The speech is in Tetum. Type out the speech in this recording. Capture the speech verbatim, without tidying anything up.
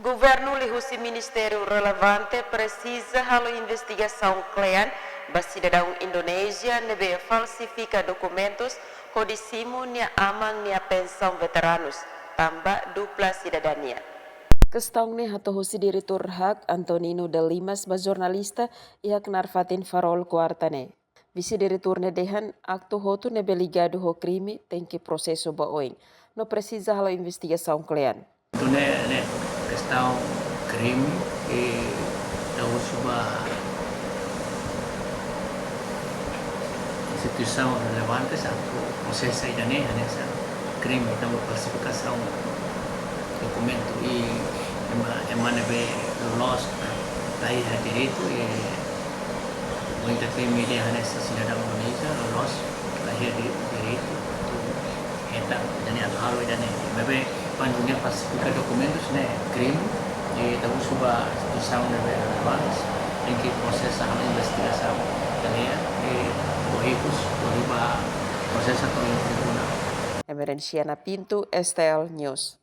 Governu liuhusi ministériu relevante presiza halo investigasaun kle'an ba sidadaun Indonézia ne'ebé falsifika dokumentus hodi simu nia aman nia pensaun veteranus, tanba dupla sidadania. Kestaun ne'e hato'o husi diretór hak Antonino de Limas ba jornalista iha knaar fatin Farol, kuarta ne'e. Vise-diretór ne'e dehan aktu hotu ne'ebé ligadu ho krime tenke prosesu ba oin, no presiza halo investigasaun kle'an. Entaun ne'e, ne'e kestaun krime, eh, ita husu ba instituisaun relevante atu prosesa ida-ne'e hanesan krime, tanba falsifikasaun dokumentu i ema, ema ne'ebé loloos la iha direitu, eh, ohin ita temi ida hanesan sidadaun Indonézia loloos la iha di-, direitu atu hetan ida-ne'e, atu halo ida-ne'e. Maibé, kuandu nia falsifika dokumentus ne'e krime, i ita husu ba instituisaun ne'ebé relevante tenke prosesa, halo investigasaun kle'an, i depois hodi ba prosesa to'o iha tribunál. Emerenciana Pinto, S T L News.